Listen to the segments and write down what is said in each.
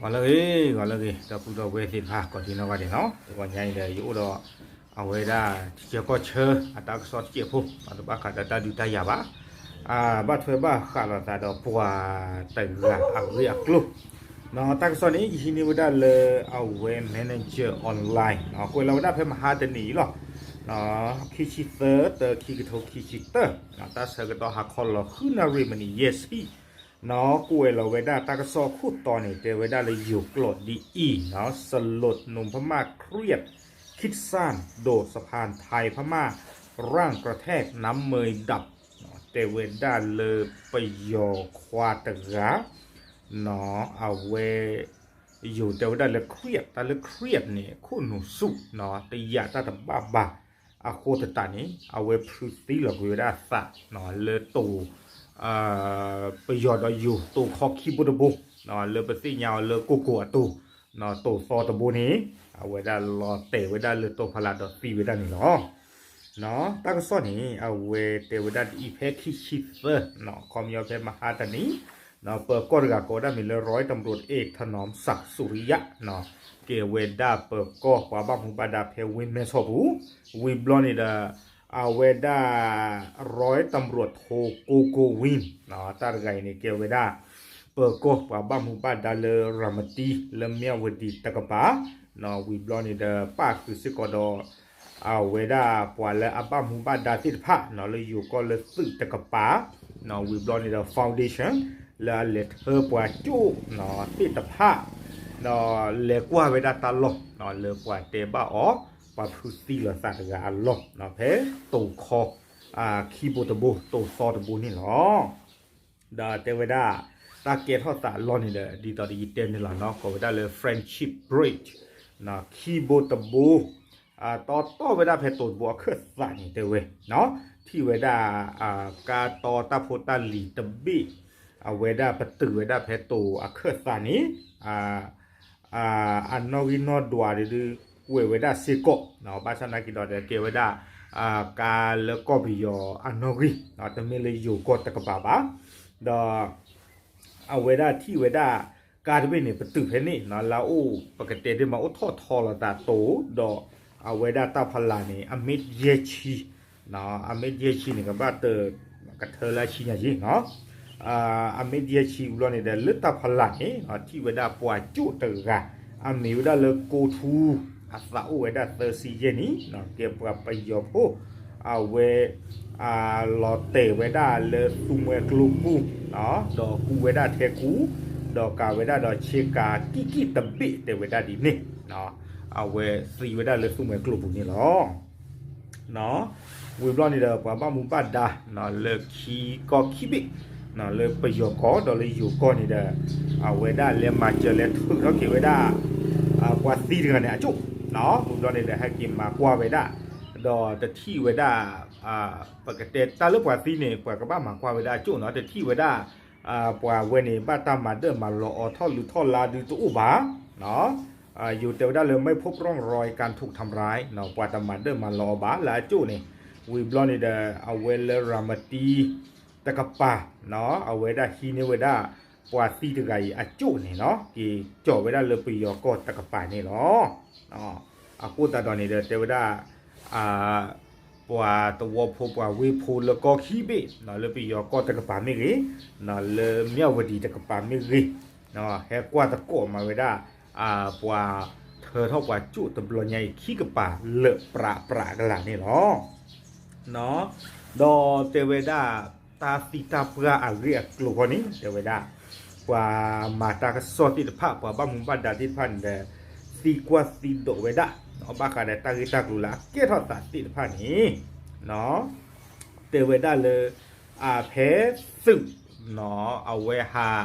ဂီၤလၢအဂ့ၤ ဂီၤလၢအဂ့ၤ ဒီပုၢ်ဒီဝဲၢ်သ့ၣ်တဖၣ် ကိးဒံနီၢ်ဂၤဒဲးနီၤ, တဂီၤညါအံၤဒီး ယအိၣ်ဒီး အဝဲဒၣ် ထံဆၢကီၢ်ဆၢ အတၢ်ကစီၣ်တစဲးဖိ တဘၣ်ဃးဒီးတၢ်ဒုးတၢ်ယၤဘၣ်, ဘၣ်ထွဲဘၣ်ဃးလိာ်သးဒီးပှၤတဂၤအဂ့ၢ်အကျိၤ တၢ်ကစီၣ်န့ၣ် ယဟံးန့ၢ်ဝဲဒၣ်လၢအဝဲ Manager Online ကွဲးလီၤဝဲဒၣ်ဖဲမဟါတနံၤအံၤလီၤ. ခံဆံသၢ တၢ ခံကထိခံဆံတၢ တၢ်ဆၢကတီၢ်ဟါခီလီၤ ဃုနၣ်ရံၣ်မံးနံးယဲၢ်ဆံ ကွဲးလီၤဝဲဒၣ်တၢ်ကစီၣ်ခိၣ်တီန့ၣ် တဲဝဲဒၣ်လၢယိၤကျိာ်ဒ်အံၤ, สลดหนุ่มพม่าเครียด คิดสั้น โดดสะพานไทยพม่า ร่างกระแทกน้ำเมยดับ တဲဝဲဒၣ်လၢပယီၤခွါတဂၤ အဝဲ ယိၤတဲဝဲဒၣ်လၢ เครียด တၢ်လၢ เครียด န့ၣ် ခိၣ်နူာ်ဆူၣ် တယာ်တၢ်တဘၣ်ဘၣ် အဃိသတးန့ၣ် အဝဲဖုးသံလီၤကွံာ်ဝဲဒၣ်အသး လၢတိၤ ပယီၤဒီးယိၤတိၤခီခံဘိတဘိ လၢပသ့ၣ်ညါအီၤလၢကိၢ်ကိၢ်အတိၤ တိၤသီတဘိန့ၣ် အဝဲဒၣ်လီၤတဲာ်ဝဲဒၣ်လၢတိၤဖီလာ်ဒီးသံဝဲဒၣ်န့ၣ်လီၤ. တၢ်ကစီၣ်န့ၣ် အဝဲတဲဝဲဒၣ်ဒ်အံၤ ဖဲခံဆံသၢ ခီပညီဖဲမဟါတနံၤ ပၢၤကီၢ်တဂၤကိးဝဲဒၣ်မ့ၢ်လၢ ร้อยตำรวจเอกถนอมศักดิ์สุริยะ ကဲဝဲဒၣ်ပၢၤကီၢ်ပှၤဘၣ်မူဘၣ်ဒါဖဲဝ့ၢ်မဲၢ်ဆီးပူၤ ဝံၤဘျီန့ၣ်ဒီး အဝဲဒၣ် ร้อยตำรวจโท โกโกวิน တၢ်တဂၤအံၤန့ၣ် ကဲဝဲဒၣ် ပၢၤကီၢ်ပှၤဘၣ်မူဘၣ်ဒါလၢ ရၤမတံ လၢမၠၣ်ဝတံၤတကပၤ ဝံၤဘျီန့ၣ်ဒီး ပၣ်ဃုာ်စ့ၢ်ကီးဒီး အဝဲဒၣ်ပှၤလၢအဘၣ်မူဘၣ်ဒါသ့ၣ်တဖၣ် လၢယိၤကီၢ်လၢသုးတကပၤ ဝံၤဘျီန့ၣ်ဒီး foundation လၢအလဲၤထၢပှၤကၠိၣ်သ့ၣ်တဖၣ် ဒီးလဲၤကွၢ်ဝဲဒၣ်တၢ်လီၢ် လၢပှၤတဲဘၣ်အီၤ ပှၤဖုးသံလီၤသးတဂၤအလီၢ် ဖဲတိၤခီ ခံဘိတဘိ တိၤသီတဘိန့ၣ်လီၤ. ဒီးတဲဝဲဒၣ် တၢ်ကဲထီၣ်သးအလီၢ်န့ၣ်ဒီး ဒ်သိးဒီးယတဲန့ၣ်လီၤနီၤ ကိးဝဲဒၣ်လၢ Friendship Bridge ခံဘိတဘိ တီတီဝဲဒၣ်ဖဲတိၤတဘိအခၢၣ်သးန့ၣ်တဲဝဲ ထံၣ်ဝဲဒၣ် ကါတီတၢ်ဖိတၢ်လံၤတဘ့ၣ် အဝဲဒၣ်ပတုာ်ဝဲဒၣ်ဖဲတိၤအခၢၣ်သးန့ၣ် အနီၣ်ဂံၢ်နီၣ်ဒွးဒုး ကွဲးဝဲဒၣ်စ့ၢ်ကီး ဘၣ်ဆၣ်သနာ်က့ဒီး ကဲဝဲဒၣ် ကါလၢကီၢ်ပယီၤအနီၣ်ဂံၢ် တမ့ၢ်လၢယိၤကီၢ်တကပၤဘၣ် ဒီး အဝဲဒၣ်ထံၣ်ဝဲဒၣ် ကါတဘ့ၣ်န့ၣ် ပတုာ်ဖဲန့ၣ် လၢအအိၣ် ပကတဲဒ်မး အိၣ်ထီၣ်ထီလိာ်သးတိၤ ဒီးအဝဲဒၣ်တၢ်ဖီလာ်န့ၣ် အမ့ၢ်ယဲၢ်ဆံ အမ့ၢ်ယဲၢ်ဆံန့ၣ် ကဘၣ်တ ကထၢလၢအဆံညါယ့ၣ် အမ့ၢ်ယဲၢ်ဆံဘျီန့ၣ်ဒီး လၢတၢ်ဖီလာ်န့ၣ် ထံၣ်ဝဲဒၣ်ပှၤကၠိၣ်တဂၤ အမံၤဝဲဒၣ်လၢကိထူ အသးအိၣ်ဝဲဒၣ်သၢဆံယဲၢ်နံၣ် ကဲပှၤပယီၤဖိ အဝဲ လီၤတဲာ်ဝဲဒၣ်လၢသူမှဲကျိပူၤ ဒီးကူဝဲဒၣ်ထဲကူ ဒီးကၤဝဲဒၣ်ဒီးဆ့ကၤကံၣ်ကံၣ်တဘ့ၣ်တဲဝဲဒၣ်ဒ်န့ၣ် အဝဲသံဝဲဒၣ်လၢသူမှဲကျိပူၤန့ၣ်လီၤ. ဝံၤဘျီန့ၣ်ဒီး ပှၤဘၣ်မူဘၣ်ဒါ လၢခံကီၢ်ခံဘ့ၣ် လၢပယီၤကီၢ်ဒီးလၢယိၤကီၢ်န့ၣ်ဒီး အဝဲဒၣ်လဲၤမၤစၢၤလဲၤထုးထီၣ်က့ၤဝဲဒၣ် ပှၤသံတဂၤန့ၣ်အကၠိၣ် ဝံၤဘျီန့ၣ်ဒီး ဟဲက့ၤမၤကွၢ်ဝဲဒၣ် ဒီးတထံၣ်ဝဲဒၣ် ပကတဲတၢ်လၢပှၤသံန့ၣ် ပှၤကဘၣ်မၤကွၢ်ဝဲဒၣ်အကၠိၣ်နီၤ တထံၣ်ဝဲဒၣ် ပှၤဝဲန့ၣ် ဘၣ်တၢ်မၤဒၢၣ်မၤလီၤအီၤထီၣ်လူၤထီၣ်လါဒုတအိၣ်ဘၣ် ယိၤတဲဝဲဒၣ်လၢ ไม่พบร่องรอยการถูกทำร้าย ပှၤတမၤဒၢၣ်မၤလီၤအီၤဘၣ်လၢအကၠိၣ်န့ၣ် ဝံၤဘျီန့ၣ်ဒီး အဝဲလၢရၤမတံ တကပၤ အဝဲဒၣ်ဟံးန့ၢ်ဝဲဒၣ် ပှၤသံတဂၤအံၤအကၠိၣ်န့ၣ်နီၤ က့ၤကၠီၣ်ဝဲဒၣ်လၢပယီၤကီၢ်တကပၤန့ၣ်လီၤ. အဃိသတးဒီးန့ၣ်ဒီး တဲဝဲဒၣ် ပှၤသဝီဖိပှၤဝ့ၢ်ဖိလၢကီၢ်ခံဘ့ၣ် လၢပယီၤကီၢ်တကပၤမ့ၢ်ဂ့ၤ လၢမၠၣ်ဝတံၤတကပၤမ့ၢ်ဂ့ၤ ဟဲကွၢ်သကိးမၤဝဲဒၣ် ပှၤထၢထီၣ်ပှၤကၠိၣ်တဘျီညါအံၤ ခံကပၤလၢာ်ပြးပြးကလာ်န့ၣ်လီၤ. ဒီးတဲဝဲဒၣ် တၢ်သံတၢ်ပှၢ်အဂ့ၢ်အကျိၤဃီန့ၣ် တဲဝဲဒၣ် ပှၤမၤတၢ်ကစီၣ်သ့ၣ်တဖၣ် ပှၤဘၣ်မူဘၣ်ဒါသ့ၣ်တဖၣ်န့ၣ်ဒီး သံကွၢ်သံဒိးဝဲဒၣ် ဘၣ်ဃးဒီးတၢ်ဂ့ၢ်တၢ်ကျိၤလၢအကဲထီၣ်သးသ့ၣ်တဖၣ်န့ၣ် တဲဝဲဒၣ်လၢ အဖဲသုး အဝဲဟး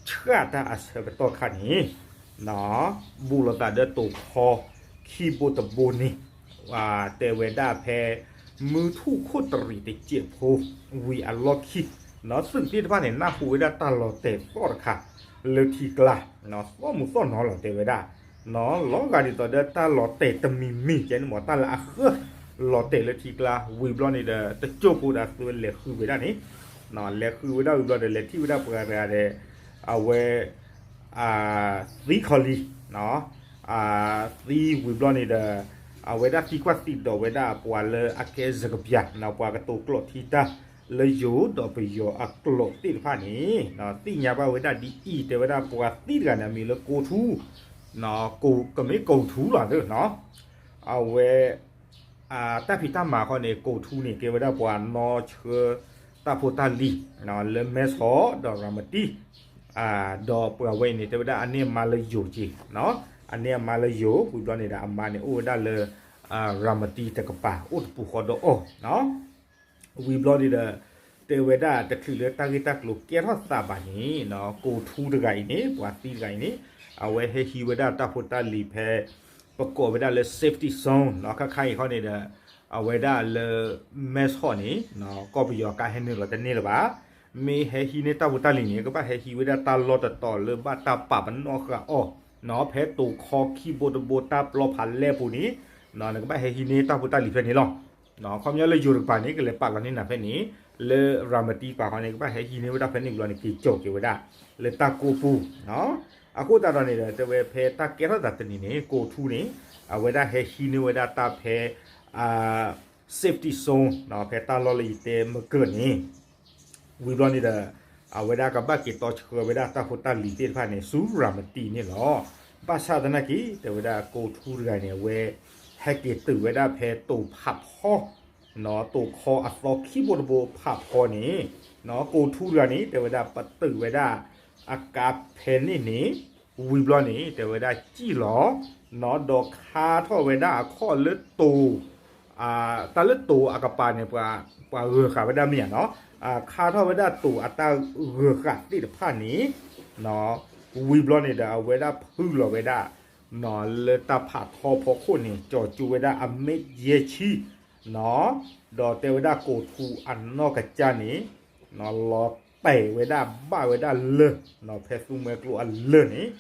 ဆှၣ်တၢ်အဆၢကတီၢ်ခါန့ၣ် ဘူးလိာ်သးဒီးတိၤခီ ခံဘိတဘိန့ၣ် တဲဝဲဒၣ်ဖဲ မုၢ်ထူၣ်ခိၣ်တရံးတစဲးဖိ ဝံၤအလီၢ်ခံ သုးသ့ၣ်တဖၣ်န့ၣ် နၢ်ဟူဝဲဒၣ်တၢ်လီၤတဲာ်သီၣ်တခါ လၢထံကျါ သီၣ်မုာ်သီၣ်နီၤလီၤတဲဝဲဒၣ် လီၤဂာ်ဒ်သိးဒီးတၢ်လီၤတဲာ်တမံၤမံၤ ကဲန့ၣ်မ့ၢ် တၢ်လၢအဃၢ လီၤတဲာ်လၢထံကျါ ဝံၤဘျီန့ၣ်ဒီး တစိၢ်ဖိဒီးသုးလဲၤဃုဝဲဒၣ်န့ၣ် လဲၤဃုဝဲဒၣ်ဝံၤဘျီဒီး လဲၤထံၣ်ဝဲဒၣ်ပှၤတဂၤဒီး အဝဲ သံခီလံ, သံဝံၤဘျီန့ၣ်ဒီး အဝဲဒၣ်သံကွၢ်သံဒိးဝဲဒၣ်ပှၤလၢအကဲစကပၤ ပှၤကတိၤကျိာ်ထံတၢ်လၢယိၤဒီးပယီၤအကျိာ်သ့ၣ်တဖၣ်န့ၣ် သ့ၣ်ညါဘၣ်ဝဲဒၣ်ဒ်အံၤ တဲဝဲဒၣ်ပှၤသံတဂၤန့ၣ် အမံၤလၢကိထူ ကမ့ၢ်ကိထူလီၤသ့ၣ်နီၤ, အဝဲ တၢ်ဖံးတၢ်မၤခီန့ၣ် ကိထူန့ၣ် ကဲဝဲဒၣ်ပှၤနီၣ်ဆှၢတၢ်ဖိတၢ်လံၤ လၢမဲဆီးဒီးရၤမတံ ဒီးပှၤဝဲအံၤန့ၣ် တဲဝဲဒၣ်အန့ၢ်အမါလၢယိၤက့ၤ, အန့ၢ်အမါလၢယိၤ ဝံၤဘျီန့ၣ်ဒီး အမါန့ၣ်အိၣ်ဝဲဒၣ်လၢ ရၤမတံတကပၤ အိၣ်တပူၤဃီဒီးအီၤ ဝံၤဘျီန့ၣ်ဒီး တဲဝဲဒၣ်တချုးလၢတၢ်ဂ့ၢ်တၢ်ကျိၤကဲထီၣ်သးဘၣ်န့ၣ် ကိထူတဂၤအံၤန့ၣ် ပှၤသံတဂၤအံၤန့ၣ် အဝဲဟဲဟံးဝဲဒၣ်တၢ်ဖိတၢ်လံၤဖဲ ပကိးဝဲဒၣ်လၢ safety zone ခါခါအံၤခီန့ၣ်ဒီး အဝဲဒၣ်လၢ မဲဆီးန့ၣ် ကီၢ်ပယီၤကါဟဲနုာ်လီၤတန့ၢ်လၢၤဘၣ်, မ့ၢ်ဟဲဟံးန့ၢ်တၢ်ဖိတၢ်လံၤန့ၣ် ကဘၣ်ဟဲဟံးဝဲဒၣ်တၢ်လီၢ်တတီၤလၢဘၣ်တၢ်ပာ်ပနီၣ်ဃာ်အီၤ ဖဲတိၤခီခံဘိတဘိတၢ်ပျီဖးလဲၢ်ပူၤန့ၣ် နကဘၣ်ဟဲဟံးန့ၢ်တၢ်ဖိတၢ်လံၤဖဲန့ၣ်လီၤ. ခီပညီလၢယိၤတကပၤန့ၣ် ကလဲၤပာ်လီၤန့ၢ်နၤဖဲန့ၣ် လၢရၤမတံတကပၤခီန့ၣ် ကဘၣ်ဟဲဟံးန့ၢ်ဝဲဒၣ်ဖဲန့ၣ်ဘျီန့ၣ် က့ၤကၠီၤက့ၤဝဲဒၣ် လၢတၢ်ကိၢ်ပူၤ အဃိသတးဒီးန့ၣ်ဒီး တဲဝဲဖဲတၢ်ကဲထီၣ်သးတနံၤန့ၣ် ကိထူန့ၣ် အဝဲဒၣ်ဟဲဟံးန့ၢ်ဝဲဒၣ်တၢ်ဖဲ safety zone ဖဲတၢ်လီၢ်လၢယတဲမ့ၢ်ကၢၢ်န့ၣ် ဝံၤဘျီန့ၣ်ဒီး အဝဲဒၣ်ကဘၣ်က့ၤတီဆှၢဝဲဒၣ်တၢ်ဖိတၢ်လံၤသ့ၣ်တဖၣ်န့ၣ် ဆူရၤမတံန့ၣ်လီၤ. ဘၣ်ဆၣ်သနာ်က့ တဲဝဲဒၣ်ကိထူတဂၤန့ၣ် အဝဲ ဟဲက့ၤတုၤဝဲဒၣ်ဖဲတိၤဖးဖီ တိၤခီအသီခံဘိတဘိဖးဖီန့ၣ် ကိထူတဂၤန့ၣ် တဲဝဲဒၣ်ပတုာ်ဝဲဒၣ် အကါဖဲန့ၣ်န့ၣ် ဝံၤဘျီန့ၣ် တဲဝဲဒၣ်စံၣ်လီၤ ဒီးခါထီၣ်ဝဲဒၣ်အခီၣ်လၢတိၤ တၢ်လၢတိၤအကပၤန့ၣ် ပှၤဂၢၤဃာ်ဝဲဒၣ်မ့ၢ်ဧါနီၤ, ခါထီၣ်ဝဲဒၣ်တိၤအတၢ်ဂၢၤဃာ်သ့ၣ်တဖၣ်န့ၣ် ဝံၤဘျီန့ၣ်ဒီး အဝဲဒၣ်ဖုလီၤဝဲဒၣ် လၢတၢ်ဖးထီဖီခိၣ်န့ၣ် ကၠီၤကၠိဝဲဒၣ်အမ့ၢ်ယဲၢ်ဆံ ဒီးတဲဝဲဒၣ်ကိထူအနီၢ်ကစၢ်န့ၣ် လီၤတဲာ်ဝဲဒၣ်ဘၣ်ဝဲဒၣ်လၢ ဖဲသူမှဲကျိအလၢၢ်န့ၣ်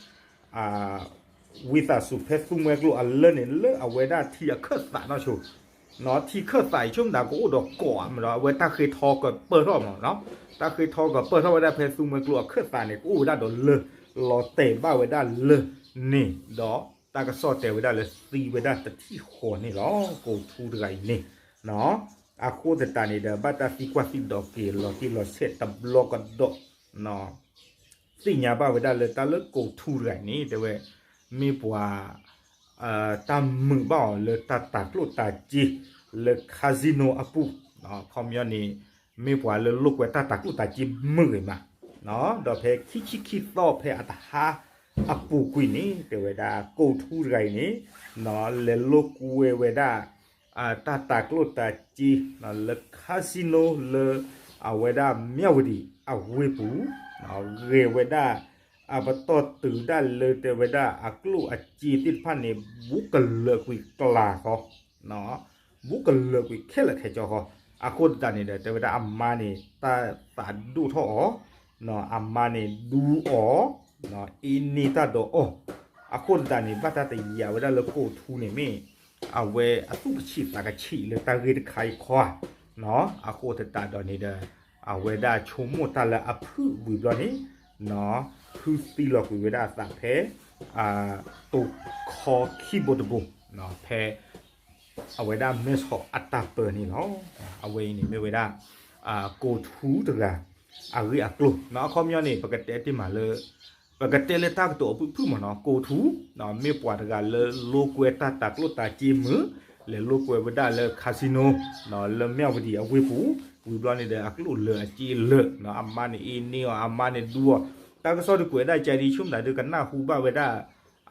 ဝံသးစူၤဖဲသူမှဲကျိအလၢၢ်န့ၣ် လၢအဝဲဒၣ်ထံအခၢၣ်သးနီၢ်ဆိ ထံခၢၣ်သးအံၤဆိမတၤကအိၣ်ဒီးကိးမးဒီး အဝဲတၢ်ဃ့ထီကပၢၢ်ထီၣ်မးနီၤ, တၢ်ဃ့ထီကပၢၢ်ထီၣ်ဝဲဒၣ်ဖဲသူမှဲကျိအခၢၣ်သးန့ၣ် ကအိၣ်ဝဲဒၣ်ဒီးလၢၢ် လီၤတဲာ်ဘၣ်ဝဲဒၣ်လၢၢ်န့ၣ် ဒီးတၢ်ကစီၣ်တဲဝဲဒၣ်လၢသံဝဲဒၣ်တထံၣ်ဃီန့ၣ်လီၤ. ကိထူတဂၤအံၤန့ၣ် အဃိသတးန့ၣ်ဒီး ဘၣ်တၢ်သံကွၢ်သံဒိးက့ၤလီၤတံၢ်လီၤဆဲးတဘျီကဒီး သ့ၣ်ညါဘၣ်ဝဲဒၣ်လၢတၢ်လၢကိထူတဂၤအံၤန့ၣ် တဲဝဲ မ့ၢ်ပှၤ တၢ်မုာ်ဘၣ်အီၤလၢတၢ်တၤကျိၣ်တၤစ့ လၢ casino အပူၤ ခီပညီန့ၣ် မ့ၢ်ပှၤလၢလိာ်ကွဲတၢ်တၤကျိၣ်တၤစ့မုာ်ဂ့ၤမး ဒီးဖဲခံဆံခံသီဖဲအတဟါအပူၤကွံာ်န့ၣ် တဲဝဲဒၣ်ကိထူတဂၤအံၤန့ၣ် လဲၤလိာ်ကွဲဝဲဒၣ် တၢ်တၤကျိၣ်တၤစ့ လၢ casino လၢ အဝဲဒၣ်မၠၣ်ဝတံၤအဝ့ၢ်ပူၤ ဂဲၤဝဲဒၣ် အပတီၢ်တုၤဒၣ်လၢတဲဝဲဒၣ်အကျိၣ်အစ့သ့ၣ်တဖၣ်န့ၣ် ဘူးကလၢာ်ကွံာ်ကျါဃီ ဘူးကလၢာ်ကွံာ်ခဲလၢာ်ခဲဆ့ဃီ အဃိသတးန့ၣ်ဒီး တဲဝဲဒၣ်အမါန့ၣ် တၢ်သးဒိၣ်ထီၣ်အီၤ အမါန့ၣ်ဒူအီၤ အ့န့ၢ်တၢ်ဒီးအီၤ အဃိသတးန့ၣ် ဘၣ်တၢ်တယာ်ဝဲဒၣ်လၢကိထူန့ၣ်မ့ၢ် အဝဲအသူၣ်ကဆံးသးကဆံးလၢတၢ်ဂ့ၢ်တခါအံၤခီဧါ အဃိသတးဒီးန့ၣ်ဒီး အဝဲဒၣ်ဆိကမိၣ်တၢ်လၢအဖုၣ်ဝံၤဘျီန့ၣ် ဖုသံလီၤကွံာ်ဝဲဒၣ်အသးဖဲ တိၤခီခံဘိတဘိ ဖဲ အဝဲဒၣ်မဲဆီးအတၢ်ပၢန့ၣ်လီၤ. အဝဲအံၤန့ၣ်မ့ၢ်ဝဲဒၣ် ကိထူတဂၤ အဂ့ၢ်အကျိၤ အခီပညီန့ၣ် ပကတဲတ့ၢ်မးလၢ ပကတဲလၢတၢ်ကတိၤအဖုၣ်ဖုၣ်မးနီၤ ကိထူ မ့ၢ်ပှၤတဂၤလၢလိာ်ကွဲတၢ်တၤကျိၣ်တၤစ့မုာ် လဲၤလိာ်ကွဲဝဲဒၣ်လၢ casino လၢမၠၣ်ဝတံၤအဝ့ၢ်ပူၤ ဝံၤဘျီန့ၣ်ဒီးအကျိၣ်လၢာ်အစ့လၢာ် အမါန့ၣ်အ့န့ၢ်အီၤ အမါန့ၣ်ဒူအီၤ တၢ်ကစီၣ်ဒုးကွဲးဒၣ်ကဲဒ်ဆိကမိၣ်တၢ်ဒုးကနၢ်ဟူဘၣ်ဝဲဒၣ်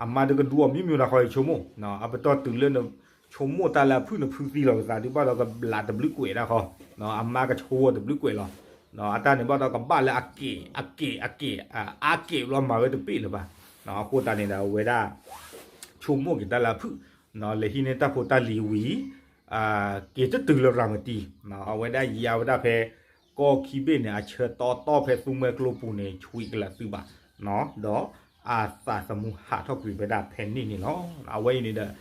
အမါဒုးကဒူအီၤမ့ၢ်မ့ၢ်တၢ်ဃီအံၤဆိကမိၣ် အပတီၢ်တုၤလၢနဆိကမိၣ်တၢ်လၢအဖုၣ်နဖုသံလီၤကသးဒုးဘၣ်ဒီးကဘျးတဘျုးကွဲးဒၣ်ဃီ အမါကဆိအီၤတဘျုးကွဲးလီၤ အတၢ်န့ၣ်ဘၣ်ဒီးကဘၣ်လၢအက့ၤ အက့ၤ အက့ၤ အါက့ၤဘျီမၤဝဲတပ့ၢ်လၢၤဘၣ် အဃိသတးန့ၣ်ဒီးအဝဲဒၣ် ဆိကမိၣ်က့ၤတၢ်လၢအဖုၣ် လဲၤဟံးန့ၢ်တၢ်ဖိတၢ်လံၤဝံၤ က့ၤတတုၤလၢရၤမတံ အဝဲဒၣ်ယါဝဲဒၣ်ဖဲ ကီၢ်ခံဘ့ၣ်န့ၣ် အဆၢတီတီဖဲသူမှဲကျိပူၤန့ၣ် ဆှံကလးသုဘၣ် ဒီးအသးသမူဟးထီၣ်ကွံာ်ဝဲဒၣ်ဖဲန့ၣ်န့ၣ်လီၤ. အဝဲအံၤန့ၣ်ဒီး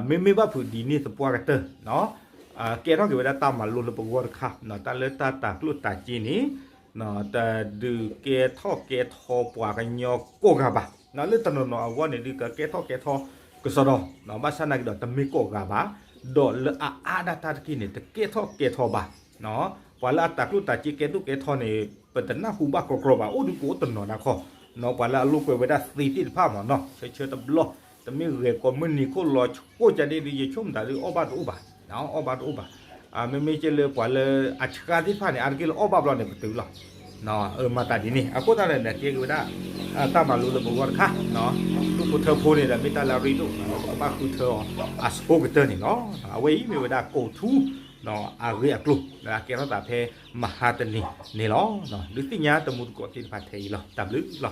မ့မ့ၢ်ဘၣ်ဖုးဒ်န့ၣ်သပှၢ်ကတၢၢ် ကဲထီၣ်က့ၤဝဲဒၣ်တၢ်မၤလိလၢပဂီၢ်တခါ တၢ်လၢတၢ်တၤကျိၣ်တၤစ့န့ၣ် တဒုးကဲထီၣ်ကဲထီပှၤကညီကိးဂၤဘၣ်. လၢတနီၤနီၤအဂီၢ်န့ၣ်ဒုး ကကဲထီၣ်ကဲထီကစီဒီ, ဘၣ်ဆၣ်နာ်က့ဒီးတမ့ၢ်ကိးဂၤဘၣ်, ဒီးလၢအအါဒၣ်တၢ်တက့ၢ်န့ၣ် တကဲထီၣ်ကဲထီဘၣ်. ပှၤလၢအတၤကျိၣ်တၤစ့ကဲထီၣ်ကဲထီန့ၣ် ပတနၢ်ဟူဘၣ်ကြီကြီဘၣ်, အိၣ်ဒုးကအိၣ်တနီၤဒၣ်ခီ, ပှၤလၢအလိာ်ကွဲဝဲဒၣ်သ့သ့ၣ်တဖၣ်မ့ၢ်နီၤ ဆၢဆၢတဘျီ, တမ့ၢ်ဂဲၤကိးမုၢ်နံၤခိၣ်လီၤဆိကၠၢဒ့ဒုး ယဆိကမိၣ်တၢ်ဒုးအီၣ်ဘၣ်တအိၣ်ဘၣ်, အီၣ်ဘၣ်တအိၣ်ဘၣ်. မ့မ့ၢ်ကဲလၢပှၤလၢအဆှါသ့ၣ်တဖၣ်န့ၣ် အါတက့ၢ်လၢအီၣ်ဘၣ်ဘျီန့ၣ်ပတုာ်လီၤ. မၤသးဒ်န့ၣ် အဃိသတးဒီးန့ၣ် ကဲက့ၤဝဲဒၣ် တၢ်မၤလိလၢပဂီၢ်တခါ, ဒူၣ်ဖိထၢဖိန့ၣ်ဒီး မ့ၢ်တၢ်လၢအရ့ဒိၣ် ပကဘၣ်ဃုထၢအီၤအဆိကတၢၢ်န့ၣ်လီၤ. အဝဲအံၤမ့ၢ်ဝဲဒၣ်ကိးထူ အဂ့ၢ်အကျိၤ လၢအကဲထီၣ်သးဖဲမဟါတနံၤန့ၣ်လီၤ. ဒုးသ့ၣ်ညါတမူတကိးသ့ၣ်တဖၣ်ထဲအံၤလီၤ. တၢ်ဘျုးလီၤ.